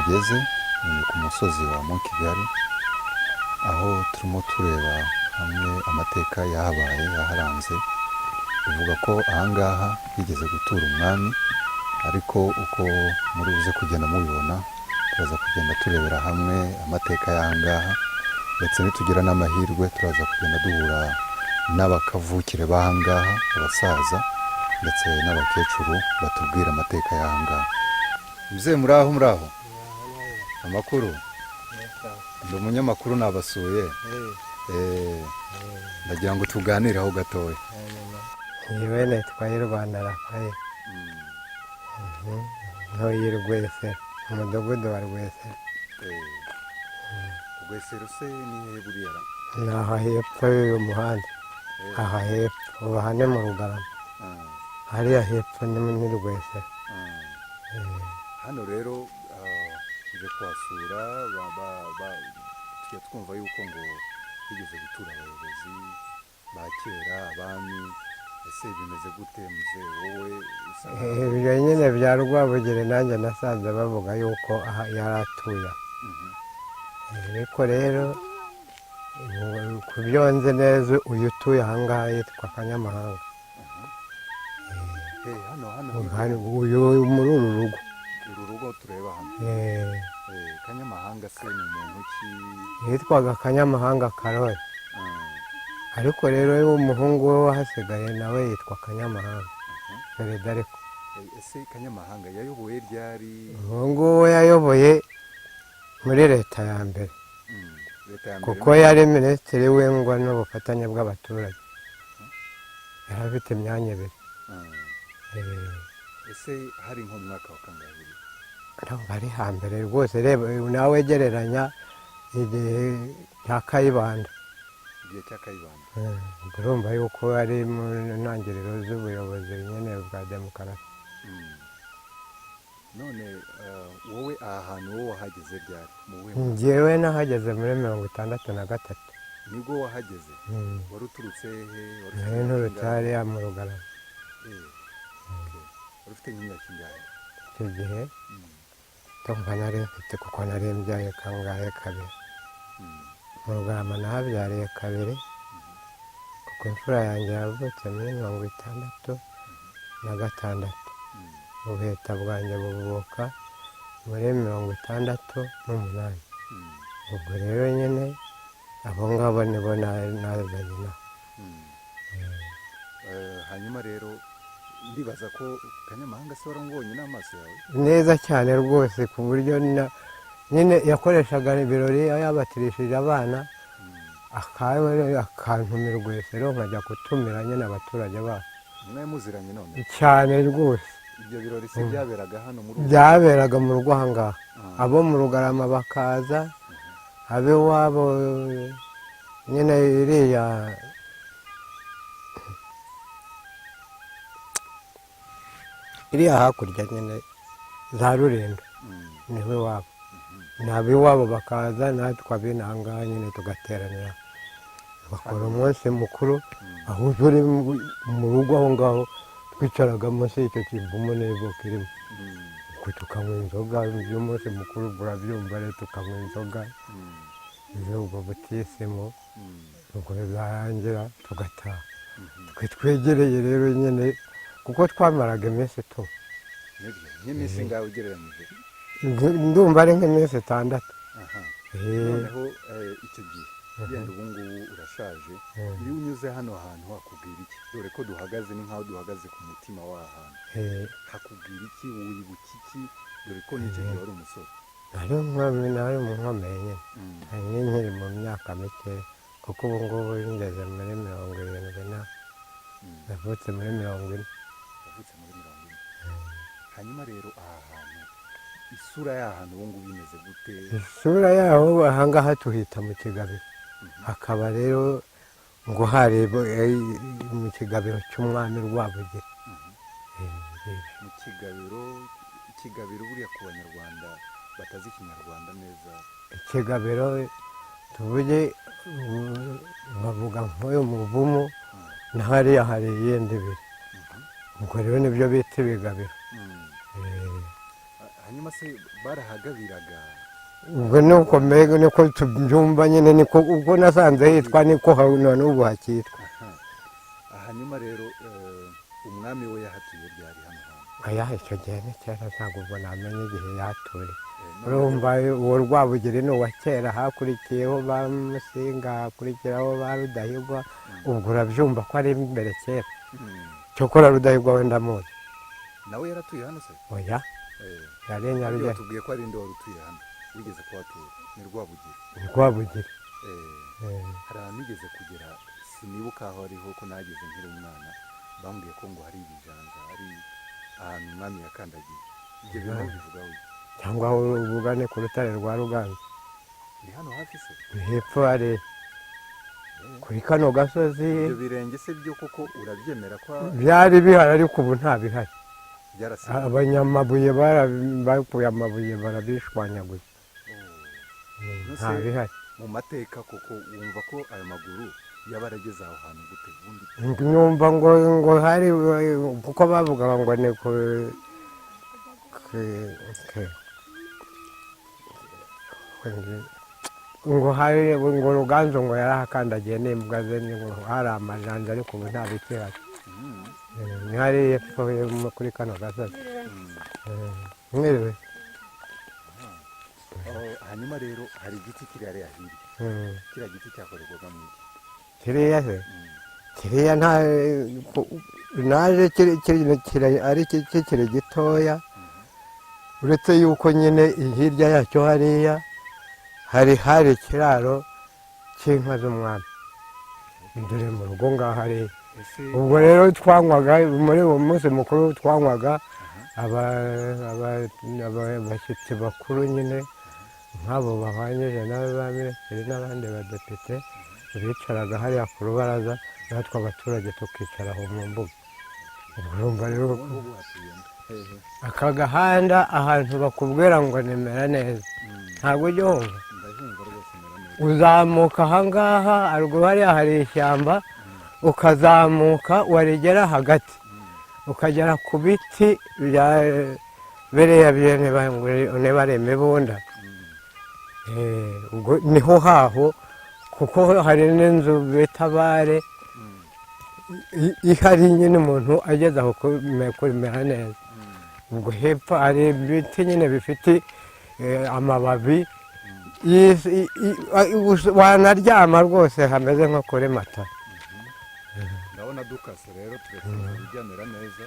Tugeze ni ku musozi wa Mont Kigali, aho turimo tureba hamwe amateka yahabaye, yaharanze. Bivuga ko ahangaha higeze gutura umwami, ariko uko muri buze kugenda mubibona, turaza kugenda turebera hamwe amateka y'ahangaha, ndetse nitugira n'amahirwe turaza kugenda duhura n'abakavukire b'ahangaha, abasaza ndetse n'abakecuru, batubwira amateka y'ahangaha. Mzee, muraho? Muraho, amakuru? Ndi umunyamakuru, nabasuye. Ndagira ngo tuganireho gatoya. Njyewe nitwa Y'Urwanda Rafael, ntuye i Rwesero, umudugudu wa Rwesero. Rwesero se ni hehe buriya? Ni aha hepfo y'uyu muhanda, aha hepfo, ubu aha ni mu Rugarama, hariya hepfo ni muri Rwesero. Hano rero tuje kuhasura, tujya twumva yuko ngo higeze gutura abayobozi ba kera, abami. Ese bimeze gute, mzee, wowe usa nkaho- Ibyo nyine bya Rwabugiri, nanjye nasanze bavuga yuko aha yari atuye aha. Ariko rero ku byo nzi neza, uyu utuye aha ngaha yitwa Kanyamahanga. Hano? Hano, uyu muri uru rugo. Uru rugo tureba hano? Eh. Kanyamahanga se ni muntu ki? Yitwaga Kanyamahanga Karori. Ariko rero umuhungu we wahasigaye nawe yitwa Kanyamahanga Perezida, ariko Ese Kanyamahanga yayoboye ryari? Uwo nguwo yayoboye muri leta ya mbere. Leta ya mbere? Kuko yari minisitiri w'ingo n'ubufatanye bw'abaturage, yari afite imyanya ibiri. Ese hari nko mu mwaka wa kangahe? Ndumva ari hambere rwose. Reba nawe, gereranya igihe cya Kayibanda. Igihe cya Kayibanda? Urumva yuko ari mu ntangiriro z'ubuyobozi nyine bwa demokarasi. None wowe aha hantu wowe wahageze ryari, mu buhe mwaka? Njyewe nahageze muri 63. Nibwo wahageze? Wari uturutse hehe? Wari ufite Nari imyaka nturutse ingahe? hariya mu Rugarama. Okay. Wari ufite nk'imyaka ingahe? Icyo gihe ndumva nari mfite, kuko nari mbyaye kangahe, kabiri. Mu Rugarama nahabyariye kabiri, kuko imfura yanjye yavutse muri 66, ubuheta bwanjye buvuka muri 68. Ubwo rero nyine abo ngabo nibo nazanye inaha. Hanyuma rero ndibaza ko Kanyamahanga se waramubonye n'amaso yawe? Neza cyane rwose, ku buryo nyine yakoreshaga ibirori yabatirishije abana, akantumira Rwesero nkajya gutumira nyine abaturage bacu. Mwe muziranye none? Cyane rwose. Ibyo birori se byaberaga hano muri ubu? Byaberaga mu rugo aha ngaha. Abo mu Rugarama bakaza, ab'iwabo nyine iriya hakurya nyine za Rulindo, niho iwabo, ni ab'iwabo bakaza, natwe ab'inaha ngaha nyine tugateranira, bakora umunsi mukuru aho turi mu rugo aho ngaho. Twicaraga munsi y'icyo kivumu n'ivoka irimo. Ubwo tukanywa inzoga by'umunsi mukuru, burabyumva rero, tukanywa inzoga z'ubwo butisimu, ubwo zarangira tugataha. Twe twegereye rero nyine, kuko twamaraga iminsi tunywa. Nibyo, nk'iminsi ingahe ugereranyije? Ndumva ari nk'iminsi 6. Noneho icyo gihe, yenda ubu ngubu urashaje, iyo unyuze hano hantu hakubwira iki? Dore ko duhagaze, ni nk'aho duhagaze ku mutima w'aha hantu. Hakubwira iki, wibuka iki, dore ko n'icyo gihe wari umusore? Nari nkomeye nyine. Nari nkiri mu myaka mike, kuko ubu ngubu ngeze muri 70 na. Navutse muri 40. Wavutse muri 40. Hanyuma rero aha hantu, isura y'aha hantu ubu ngubu imeze gute? Isura yaho, ahangaha tuhita mu Kigabiro. Hakaba rero ngo hari mu Kigabiro cy'umwami Rwabugiri. Mu Kigabiro. Ikigabiro buriya ku Banyarwanda batazi Ikinyarwanda neza? Ikigabiro, tuvuge bavuga nk'uyu muvumu na hariya hari iyindi ibiri, ubwo rero nibyo bita ibigabiro. Hanyuma Hanyuma se barahagabiraga? Ubwo nuko mbega niko tubyumva nyine, niko ubwo nasanze hitwa, niko none ubu hakitwa. Hanyuma rero umwami we yahatuye ryari hano hantu? Aya, icyo gihe ni kera, ntabwo ubwo namenye igihe yaturiye. None Urumva uwo Rwabugiri ni uwa kera, hakurikiyeho ba Musinga, hakurikiraho ba Rudahigwa. Ubwo urabyumva ko ari imbere kera. Cyokora Rudahigwa wenda muzi. Nawe yaratuye hano se? Oya. Yari Ariko Nyarugenge. Watubwiye ko ari inde wari utuye hano wigeze kuhatura? Ni Rwabugiri? Ni Rwabugiri. Hari ahantu nigeze kugera, sinibuka aho ariho, ko nageze nkiri umwana, bambwiye ko ngo hari ibijanja, ari ahantu umwami yakandagiye. Ibyo bintu bivuga we? Cyangwa aho ugane ku rutare rwa Ruganzu. Ni hano hafi se? Ni hepfo hari kuri kano gasozi. Ibyo birenge se byo koko urabyemera ko Byari bihari, ariko ubu nta bihari. Byarasigaye? Abanyamabuye bakuye amabuye barabishwanyaguza. Nta None se bihari. mu mateka koko wumva ko ayo maguru yaba arageze aho hantu gute ubundi? Numva ngo hari kuko bavugaga ngo ni ku ngo hari ngo Ruganzu ngo yarahakandagiye n'imbwa ze, ni ngo hari amajanja, ariko ubu nta bikihari. Ni hariya epfo kuri kano gasozi. Mwiriwe. Oh, hanyuma rero hari igiti kiri hariya hirya. Kiriya giti cyakorerwaga mu iki? Kiriya se? Kiriya nta naje ari kikiri gitoya, uretse yuko nyine hirya yacyo hariya hari ikiraro cy'inka z'umwami. Dore mu rugo ngaho hariya. Ese Ubwo rero twanywaga muri uwo munsi mukuru, twanywaga abashyitsi bakuru nyine nk'abo bahwanyije n'aba minisitiri n'abandi badepite bicaraga hariya ku rubaraza, natwe abaturage tukicara aho mu mbuga. Ubwo urumva rero Ubu ngubu hatuyemo hehe? Aka gahanda, ahantu bakubwira ngo nimera neza, ntabwo ujya wumva? Ndahumva rwose, mera neza. Uzamuka ahangaha haruguru hariya hari ishyamba, ukazamuka warigera hagati ukagera ku biti bya biriya niba ari imibunda. Ubwo niho haho, kuko hari n'inzu bita bare ihari nyine, umuntu ageze aho kumera neza. Ubwo hepfo hari ibiti nyine bifite amababi, wanaryama rwose hameze nko kuri mata. Ndabona dukase rero tugakomeza bijyamera neza.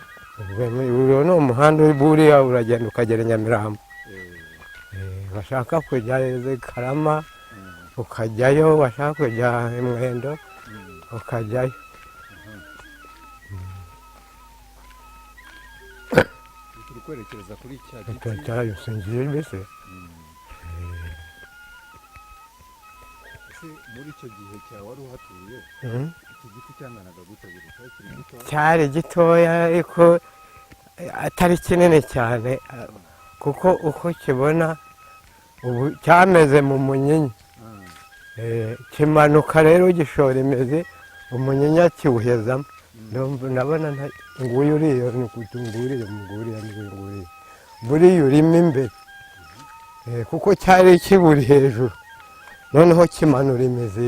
Uyu ni umuhanda buriya uragenda ukagera i Nyamirambo. Washaka kujya Karama ukajyayo, washaka kujya i Mwendo ukajyayo. Turi kwerekereza kuri cya giti. Cyarabisingiye mbese. Ese muri icyo gihe cyawe wari uhatuye, iki giti cyanganaga gute? Buri cyari kiri gito? Cyari gitoya, ariko atari kinini cyane, kuko uko kibona ubu cyameze mu munyinya. Kimanuka rero gishora imizi, umunyinya kiwuhezamo. Ndabona nguyu uriya, nguriya, nguriya, nguriya, buriya urimo imbere. Kuko cyari kiburi hejuru, noneho kimanura imizi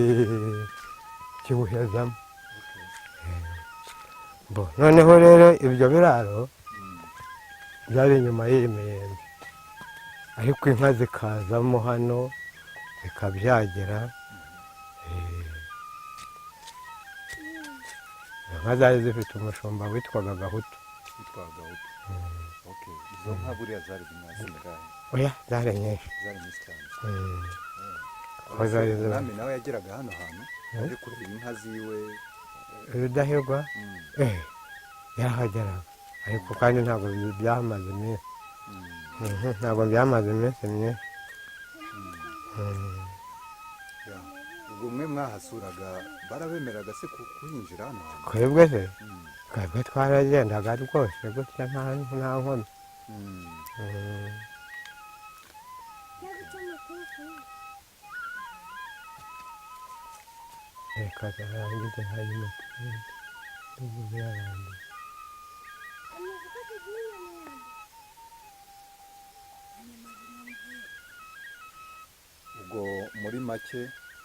kiwuhezamo. Bo, noneho rero ibyo biraro byari inyuma y'iyi miyenzi, ariko inka zikazamo hano zikabyagira. Inka zari zifite umushumba witwaga Gahutu. Witwa Gahutu, okay. Izo nka buriya zari zingahe? Oya, zari nyinshi. Zari nyinshi cyane? Ko zari Umwami nawe yageraga hano hantu aje kureba inka ziwe? Rudahigwa? Yarahageraga, ariko kandi ntabwo byamaze iminsi. Ntabwo byamaze iminsi myinshi. Ya. Ubwo mwe mwahasuraga barabemeraga se kuhinjira hano hantu? Twebwe se? Twebwe twaragendaga rwose gutya, nta nkomyi. Reka turangize, hanyuma tugende. Ndumva byarangiye. Ubwo muri make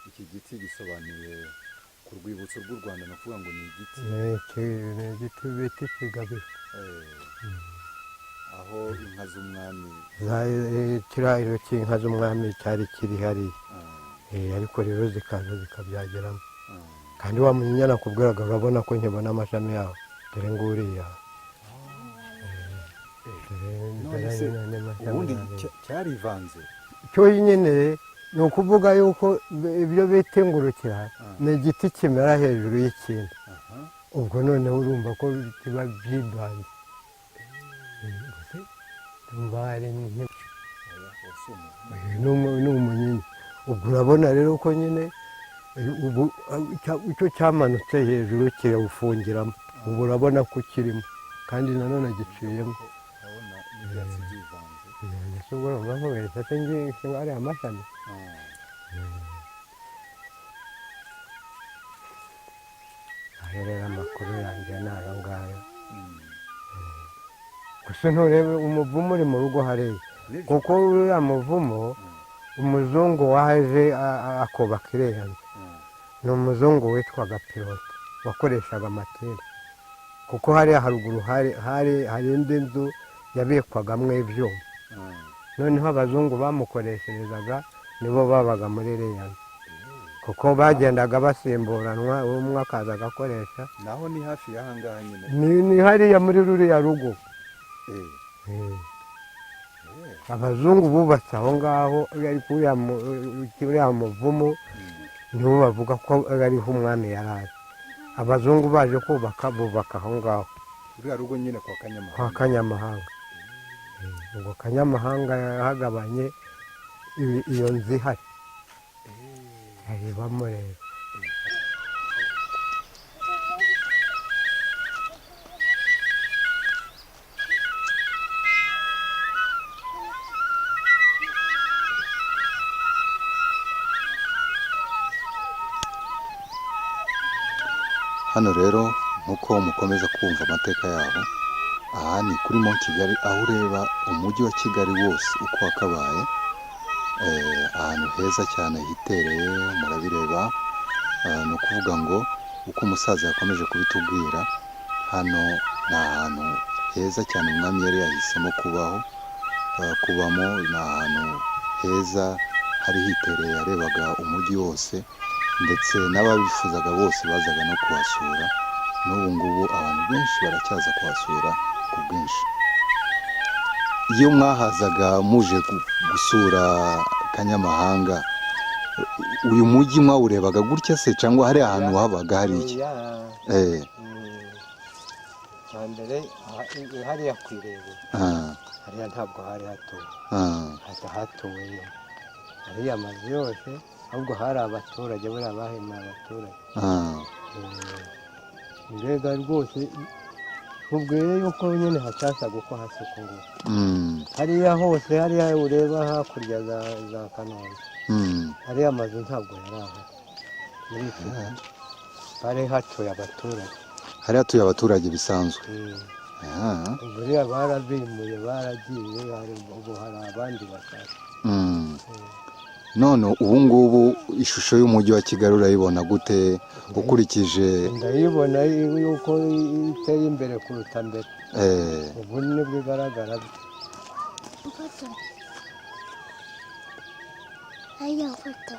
iki giti gisobanuye ku rwibutso rw'u Rwanda, ni ukuvuga ngo ni igiti Ni igiti bita ikigabiro. Aho inka z'umwami Ikirariro cy'inka z'umwami cyari kiri hariya. Ariko rero zikaza zikabyageramo. Kandi wa munyinya nakubwiraga, urabona ko nkibona amashami yawo, dore nguriya. None Dore se nyine n'amashami ubundi yayo. Cyarivanze? Cyo nyine ni ukuvuga yuko ibyo bita ingurukira ni igiti kimera hejuru y'ikindi. Ubwo noneho urumva ko kiba byivanze. Gusa ndumva hari Oya, wasumiwe. Ni umunyinya. Ubwo urabona rero ko nyine ubu icyo cyamanutse hejuru kirawufungiramo, ubu urabona ko kirimo kandi nanone giciyemo. Urabona n'ibyatsi byivanze. Ese ubwo urumva nkubeshya se ngiye ariya amashami? Ayo rero amakuru yanjye ni ayo ngayo. Gusa nturebe umuvumo uri mu rugo hariya? Nibyo. Kuko uriya muvumo, umuzungu waje akubaka iriya nzu, ni umuzungu witwaga Pilote wakoreshaga amateri, kuko hariya haruguru hari indi nzu yabikwagamo ibyuma. Noneho abazungu bamukoresherezaga nibo babaga muri iriya nzu, kuko bagendaga basimburanwa, umwe akaza agakoresha. Naho ni hafi y'ahangaha nyine? Ni hariya muri ruriya rugo. Abazungu bubatse aho ngaho, ariko uriya muvumo nibo bavuga ko ariho umwami yari ari. Abazungu baje kubaka, bubaka aho ngaho. Ruriya rugo nyine kwa Kwa Kanyamahanga? Kanyamahanga. Ubwo Kanyamahanga yahagabanye iyo nzu ihari, ayibamo rero. Hano rero, nk'uko mukomeza kumva amateka yaho, aha ni kuri Mont Kigali, aho ureba umujyi wa Kigali wose uko wakabaye. Ahantu heza cyane hitereye, murabireba. Ni ukuvuga ngo uko umusaza yakomeje kubitubwira, hano ni ahantu heza cyane umwami yari yahisemo kubaho, kubamo. Ni ahantu heza hari hitereye, yarebaga umujyi wose, ndetse n'ababifuzaga bose bazaga no kuhasura. N'ubu ngubu abantu benshi baracyaza kuhasura ku bwinshi. Iyo mwahazaga muje gusura Kanyamahanga, uyu mujyi mwawurebaga gutya se, cyangwa hari ahantu habaga hari iki? Oya. Hambere hariya ku Irebe, hariya ntabwo hari hatuwe. Hata hatuwe nyuma hariya amazu yose, ahubwo hari abaturage, buriya bahemaye abaturage. Mbega rwose nkubwiye yuko nyine hatasaga uko hasa uku nguku. Hariya hose, hariya ureba hakurya za Kanombe, hariya amazu ntabwo yari ahari muri icyo gihe, hari hatuye abaturage. Hari hatuye abaturage bisanzwe? Buriya barabimuye, baragiye, ubu hari abandi bashaka. None ubu ngubu ishusho y'umujyi wa Kigali urayibona gute ukurikije? Ndayibona yuko iteye imbere kuruta mbere. Ubu nibwo igaragara. Mfata. Haya, mfata.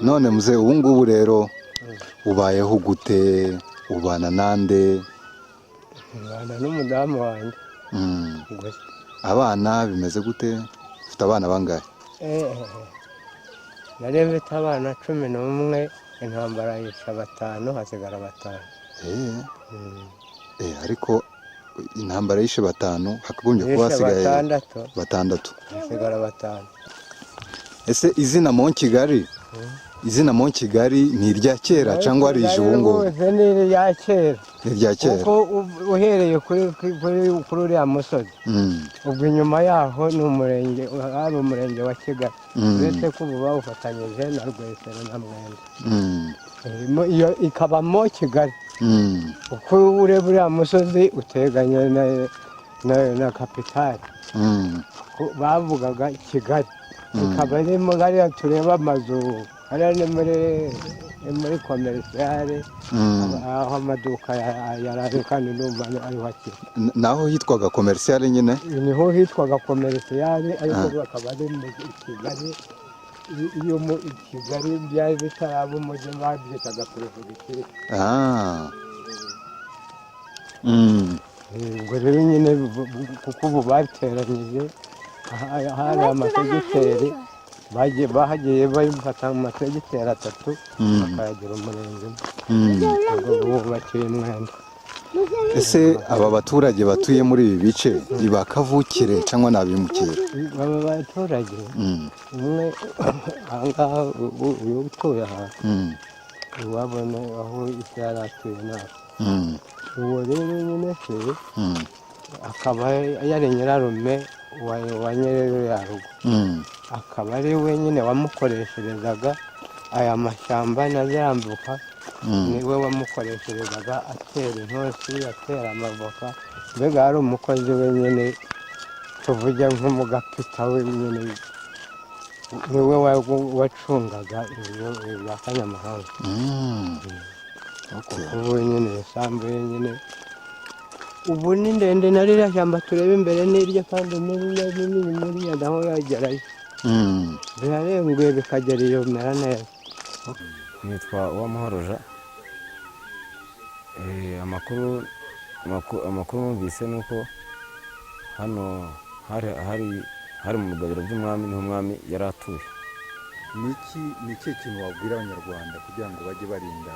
None muze, ubu ngubu rero ubayeho gute? Ubana nande? Ubana n'umudamu wanjye gusa. Abana bimeze gute? Ufite abana bangahe? Nari mfite abana 11, intambara yica batanu, hasigara batanu. Ariko intambara yishe batanu, hakagombye kuba Yishe hasigaye batandatu. Batandatu. Hasigara batanu. Ese izina Mont Kigali, izina Mont Kigali ni irya kera cyangwa rije ubu ngubu? Rwose ni irya kera. Ni irya kera. Kuko uhereye kuri uriya musozi, ubwo inyuma yaho ni umurenge, hari umurenge wa Kigali. Uretse ko ubu bawufatanyije na Rwesero na Mwenda. Iyo ikabamo Kigali. Uko ureba uriya musozi uteganye na capitale. Bavugaga Kigali, ikaba ari muri hariya tureba amazu, hariya ni muri commercial, aho amaduka yari ari, kandi ndumva ariho akiri. Naho hitwaga Commercial nyine? Niho hitwaga Commercial, ariko bakaba ari mu Kigali. Iyo mu Kigali byari bitaraba umujyi, babyitaga perefegitura. Ah. Ubwo rero nyine kuko ubu bateranyije, hari amasegiteri, bagiye bahagiye bafata amasegiteri atatu, bakayagira umurenge umwe. Ubwo bubakiye umwenda. Ese aba baturage batuye muri ibi bice ni ba kavukire cyangwa ni abimukira? Aba baturage, umwe ahangaha, uyu utuye aha, iwabo ni aho isi yari atuye nawe. Uwo rero nyine se, akaba yari nyirarume wa nyir'ruriya rugo, akaba ari we nyine wamukoresherezaga aya mashyamba na ziriya mbuka. Niwe wamukoresherezaga, atera intosi, atera amavoka, mbega yari umukozi we nyine, tuvuge nk'umugapita we nyine, niwe wacungaga ibyo bya Kanyamahanga. Ubu nyine isambu ye nyine ubu ni ndende, na ririya shyamba tureba imbere n'iryo, kandi n'iriya rinini n'iriya naho yagerayo. Birarenguye bikagera iyo mera neza. Nitwa Uwamahoro Jean. Amakuru numvise ni uko hano hari mu bigabiro by'umwami, niho umwami yari atuye. Ni ikihe kintu wabwira Abanyarwanda kugira ngo bajye barinda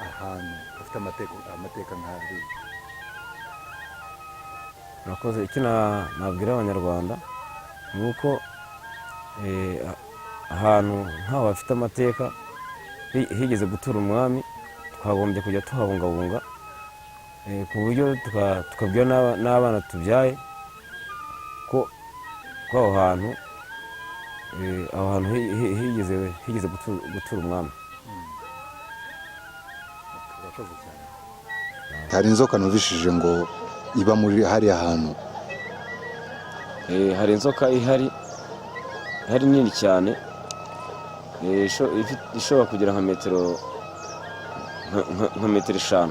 ahantu hafite amateka nk'ariya? Murakoze. Icyo nabwira Abanyarwanda ni uko ahantu nk'aho hafite amateka, higeze gutura umwami, twagombye kujya tuhabungabunga, ku buryo tukabwira n'abana tubyaye ko aho hantu higeze gutura umwami. Urakoze cyane. Hari inzoka numvishije ngo iba muri hariya hantu. Hari inzoka ihari, ihari nini cyane, ishobora kugera nka metero nka metero 5,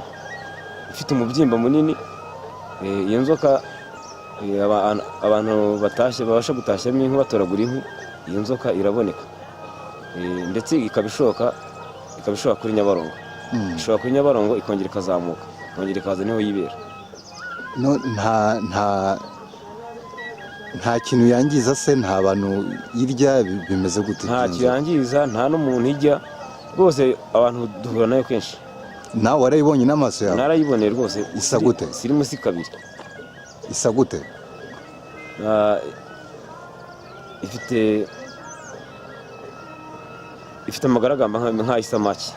ifite umubyimba munini. Iyo nzoka, abantu batashye babasha gutashyamo inkwi, batoragura inkwi, iyo nzoka iraboneka. Ndetse ikaba ishoka kuri Nyabarongo, ishobora kuri Nyabarongo, ikongera ikazamuka, ikongera ikaza, niho yibera. No, nta kintu yangiza se? Nta bantu irya? Bimeze gute? Ntacyo iyo nzoka? yangiza, nta n'umuntu ijya rwose. Abantu duhura nayo kenshi. Nawe warayibonye n'amaso yawe? Narayiboneye rwose. Isa gute? Siri munsi kabiri. Isa gute? Ah, ifite amagaragamba nk'ay'isamaki.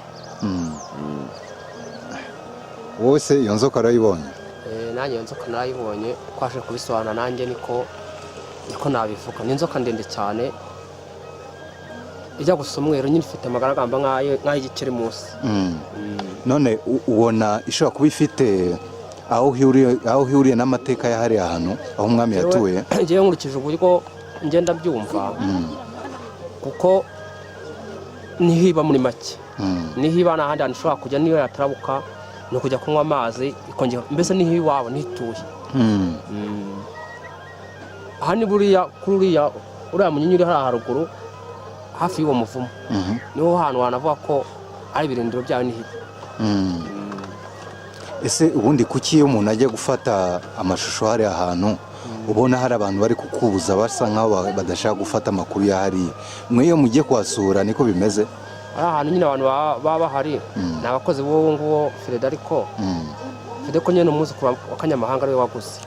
Wowe se iyo nzoka warayibonye? Nanjye iyo nzoka narayibonye. Uko aje kubisobanura nanjye niko nabivuga. Ni inzoka ndende cyane, ijya gusa umweru nyine, ifite amagaragamba nk'ay'igikeri munsi. None ubona ishobora kuba ifite aho ihuriye n'amateka ya hariya hantu aho umwami yatuye? Ngewe nkurikije uburyo ngenda mbyumva, kuko niho iba muri make, niho iba, nta handi hantu ishobora kujya. Niyo yatarabuka ni ukujya kunywa amazi, ikongera, mbese niho iwabo, niho ituye. Aha ni buriya kuri uriya munyinya uri hariya haruguru hafi y'uwo muvumo, niho hantu wanavuga ko ari ibirindiro byayo, niho iba. Ese ubundi kuki iyo umuntu ajya gufata amashusho hariya hantu, ubona hari abantu bari kukubuza, basa nkaho badashaka gufata amakuru ya hariya? Mwe iyo mugiye kuhasura niko bimeze? Ari ahantu nyine abantu baba bahari ni abakozi b'uwo nguwo Federico. Federico nyine ni umwuzukuru wa Kanyamahanga, ariwe waguze.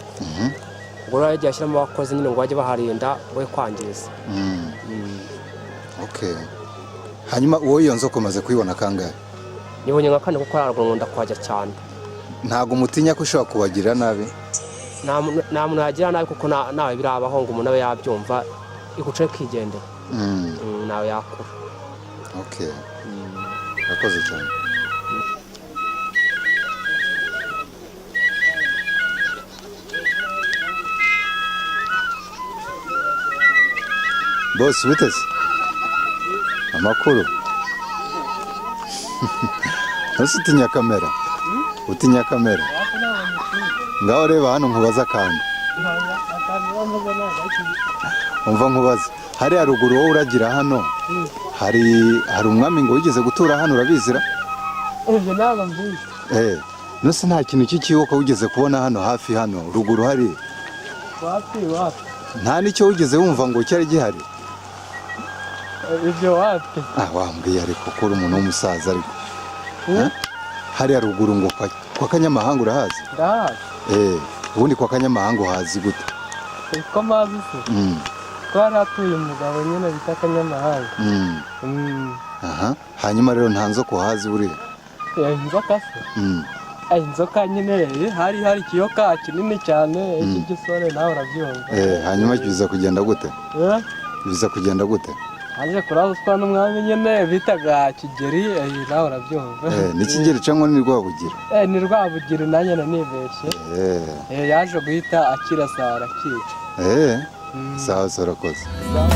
Ubwo rero yagiye ashyiramo abakozi nyine ngo bajye baharinda we kwangiza. Okay. Hanyuma wowe iyo nzoka umaze kuyibona kangahe? Nibonye nka kane, kuko haruguru nkunda kuhajya cyane. Ntabwo mutinya ko ishobora kubagirira nabi? Nta muntu yagira nabi, kuko ntawe birabaho ngo umuntu abe yabyumva iguce kigendera. Ntawe yakura. Okay, urakoze cyane. Bose biteze amakuru. Ntuse utinya kamera? Utinya kamera? Ngaho reba hano nkubaze akantu. Umva nkubaze, hariya ruguru wowe uragira hano hari umwami ngo wigeze gutura hano, urabizira? Ibyo ntabwo mbizi. Nose nta kintu cy'ikiyoka wigeze kubona hano hafi, hano ruguru hari? Wapi, wapi. Nta n'icyo wigeze wumva ngo cyari gihari? Ibyo wapi. Ah, wambwiye ariko ko uri umuntu w'umusaza ariko. Eh? Hariya ruguru ngo kwa Kanyamahanga urahazi? Ndahazi. Ubundi kwa Kanyamahanga uhazi gute? Uko mazi se? Ko hari hatuye umugabo nyine bita Kanyamahanga. Aha, hanyuma rero nta nzoka uhazi buriya? Inzoka se? Mm. Inzoka nyine, hari ikiyoka kinini cyane iki gisore, nawe urabyumva. Hanyuma biza kugenda gute? Eh? Biza kugenda gute? Haje kurabuswa n'umwami nyine bitaga Kigeri, nawe urabyumva. Ni Kigeri cyangwa ni Rwabugira? Ni Rwabugiri, nanjye nanibeshye. Yaje guhita akirasa arakica. Sawa sawa, urakoze. Sawa.